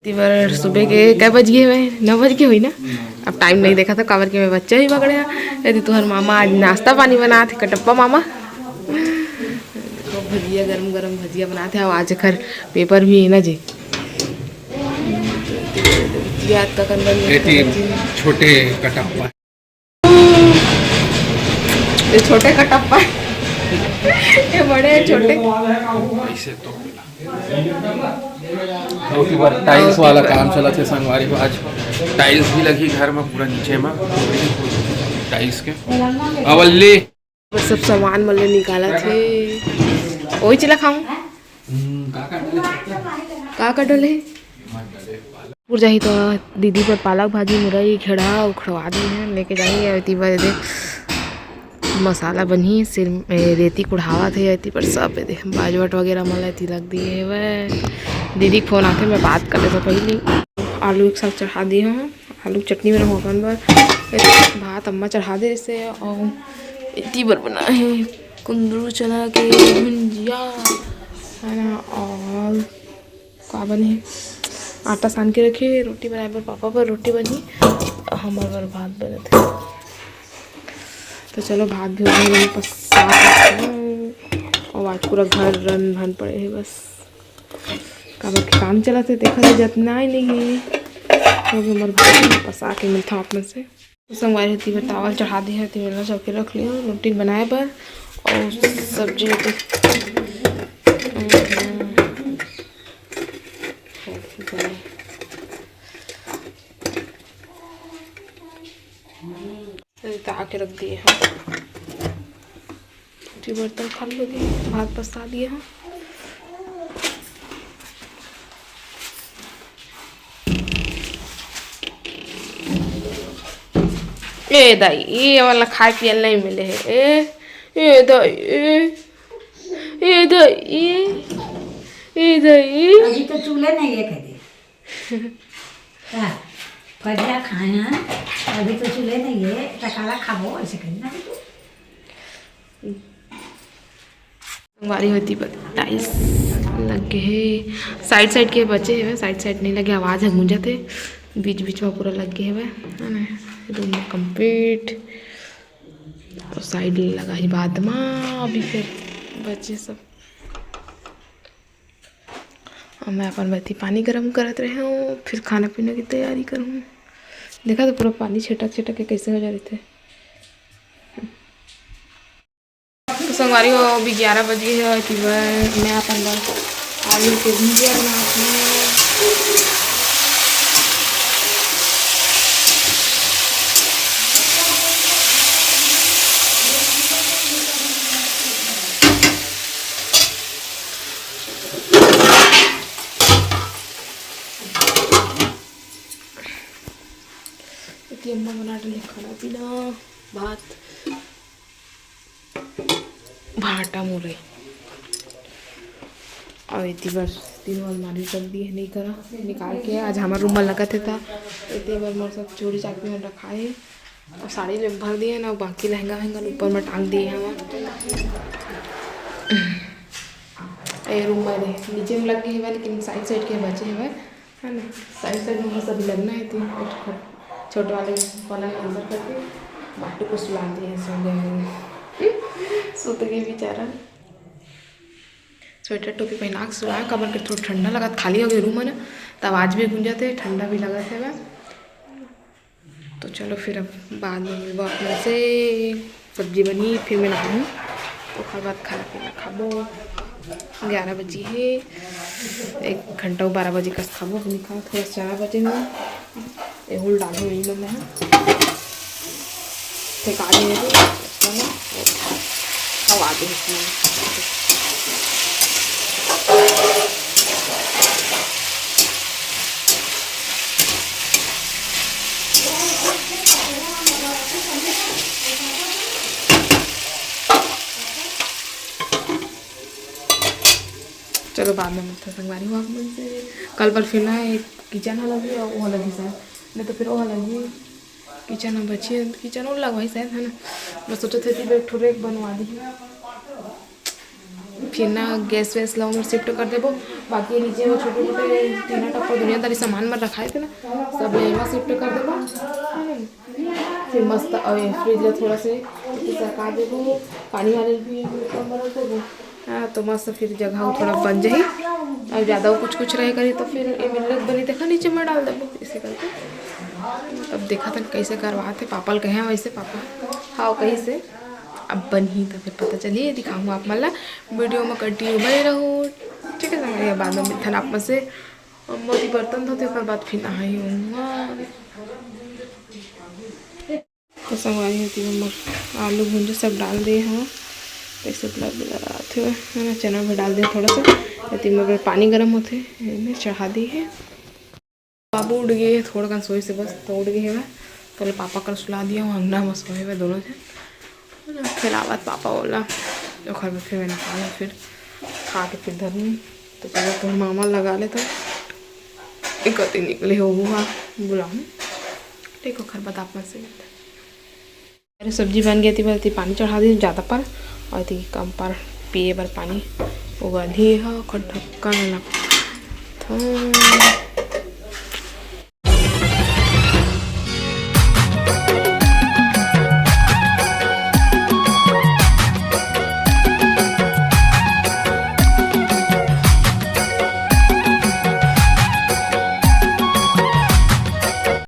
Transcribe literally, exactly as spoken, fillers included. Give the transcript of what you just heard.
एती बर सुबह के कै बज गे हवय? नौ बज गे होही ना। अब टाइम नहीं देखा था, काबर के मैं बच्चा ही पकड़े हंव। एती तुहर मामा आज नाश्ता पानी बनात हे, कटप्पा मामा। भजिया, गरम गरम भजिया बनात हे। अउ आज एकर पेपर भी है ना जी। याद का कंदन एती छोटे कटप्पा। ये छोटे कटप्पा। ये बड़े हैं, छोटे। ऐसे तो मिला। ओके, बार टाइल्स वाला काम चलत हे संगवारी हो। आज टाइल्स भी लगी घर में, पूरा नीचे में टाइल्स के। अवल ले। सब सामान मन ले निकालत हे। ओही चिला खाऊं। हम्म, का का डले? का का डले? पूर जाही तो दीदी बर पालक भाजी, मुरई, घेड़ा उखड़वा दी है, लेके जाही। एती बर दे मसाला बनही, सिर में रेती कुढ़ावत हे, एती पर सब दे बाजवट वगैरह मन ला एती लग दिए हवय। दीदी के फोन आथे, मैं बात कर लेता पहली। आलू एक साथ चढ़ा दिए हूँ, आलू के चटनी बनाहूँ अपन बर। एती भात अम्मा चढ़ा दे से, और एती बर बना है कुंदरू चना के भुंजिया, है ना, और का बने हे? आटा सान के रखे हे, रोटी बनाए बर, पापा बर रोटी बनही, हमर बर भात बनत हे। तो चलो, भात भी उधर में पसा के रखना। और आज पूरा घर रन भन पड़े हे बस, काबर के काम चलत हे, देखा तो जतना ही नहीं है। तो हमर भात पसा के मिलता आप मन से। संगवारी हो, एती बर तावल चढ़ा दे हे, तेल ला चौके रख लियो रोटी बनाए बर, और सब्जी रोटी। एती ताक के रख दिए हे। जी, बर्तन खाली हो गए, भात पसा दिए हैं। ए दाई, ये वाला खाए पिए नहीं मिले है। ए, ए दाई, ए, ए दाई, ए, ए दाई। अभी तो चूल्हे नहीं है कह दे। का? फरिया खाए हैं, अभी तो चूल्हे नहीं है, टकाला खाबो, ऐसे कही ना तू। संगवारी हो, एती बर टाइल्स लग गे हे, साइड साइड के बचे हे, साइड साइड नहीं लगे, आवाज ह गूंजत हे, बीच बीच में पूरा लग गे हवय, है ना। रूम में कंप्लीट, तो साइड लगा ही बाद में, अभी फिर बचे सब। अब मैं अपन बर एती पानी गरम करत रहे हूँ, फिर खाना पीना की तैयारी करूँ। देखा तो पूरा पानी छिटक छिटक के कैसे हो जा रहे थे। तो संगवारी हो, अभी ग्यारह बज गए हे, एती बर मैं अपन बर आलू के भुजिया बनात हूँ। एती अम्मा बना डले खाना पीना, भात, भाटा मुरई। और एती बर तीनों अलमारी रख दिए, नहीं करा, निकाल के। आज हमारे रूम में लगत हे, ता एती बर मोर सब चूड़ी चाकरी में रखा है। और साड़ी ले भर दिए ना, बाकी लहंगा वहंगा ऊपर में टांग दिए हैं। ए रूम में नीचे में लग गए हैं, लेकिन साइड साइड के बचे हैं, है ना। साइड साइड में बस अभी लगना है, तीन छोट वाले पलंग अंदर करके बाटू को सुला दिए हैं, सो गए हैं। सुत गए बेचारा। स्वेटर टोपी पहना के सुलाया, काबर के थोड़ा ठंडा लगा, खाली हो गई रूम है ना, तो आवाज़ भी गूंजत है, ठंडा भी लगत है। तो चलो फिर अब बाद में मिलबो आप मन से। सब्जी बनी, फिर मैं नहाऊँ, ओकर बाद खाना पीना खाबो। ग्यारह बजी है, एक घंटा बारह बजे कस खाबो, अभी नहीं खाओ, थोड़ा सा चना बचे हुए, एहू ल डालहूँ यही में मैं। फेंका दे रहे, चलो, खवा दे इसमें। चलो, बाद में मिलते हैं संगवारी हो आप मन से। कल पर फिर ना एक किचन वाला भी और वो वाला भी सर, नहीं तो फिर वो वाला भी किचन में बची है, किचन और लगवाई शायद, है ना। मैं सोचत हंव कि एक ठो रैक बनवा दी, फिर ना गैस वैस ला ओमे शिफ्ट कर देबो। बाकी नीचे में छोटे मोटे टीना टप्पर दुनियादारी सामान मन रखाए थे ना, सब ले एमा शिफ्ट कर देबो। फिर मस्त फ्रिज ला थोड़ा से सरका देबो, पानी वाले भी ऊपर में रख देबो। हाँ, तो मस्त फिर जगह थोड़ा बन जाही। और ज़्यादा कुछ कुछ रहे करी तो फिर ये मिलत बनी देखा नीचे में डाल देबो, इसे करके। अब देखा था कैसे करवाते, पापा ल कहे हैं वैसे, पापा हाँ कही से अब बनही तो फिर पता चलिए, दिखाऊँ आप मन ला वीडियो में, कंटिन्यू बने रहो। ठीक है संगवारी, बाद में मिलथन आप मन से। अब मोती बर्तन धोते, ओकर बाद फिर नहाई होऊंगा। तो संगवारी होती हमर आलू भुंजा सब डाल दे हूँ, तो सब लग लगा थे है ना, चना भी डाल दे थोड़ा सा। एती में पानी गर्म होते, एमे चढ़ा दी है। बाबू उठ गए थोड़ा कन सोए से, बस तो उठ गए हवे। पहले पापा कर सुला दिया हूँ, अंगना में सोए हुए दोनों जन। फिर आवत पापा बोला, ओखर बाद फिर मैंने खाया, फिर खा के फिर धरनी। तो पहले तो मामा लगा ले तो एक अति निकले हो हुआ बुलाऊँ। ठीक, ओखर बाद आप मन से मिलते। अरे सब्जी बन गई थी, बस थी पानी चढ़ा दी ज़्यादा पर, और थी कम पर पिए बर पानी उगाधी है, ओखर ढक्कन लगता।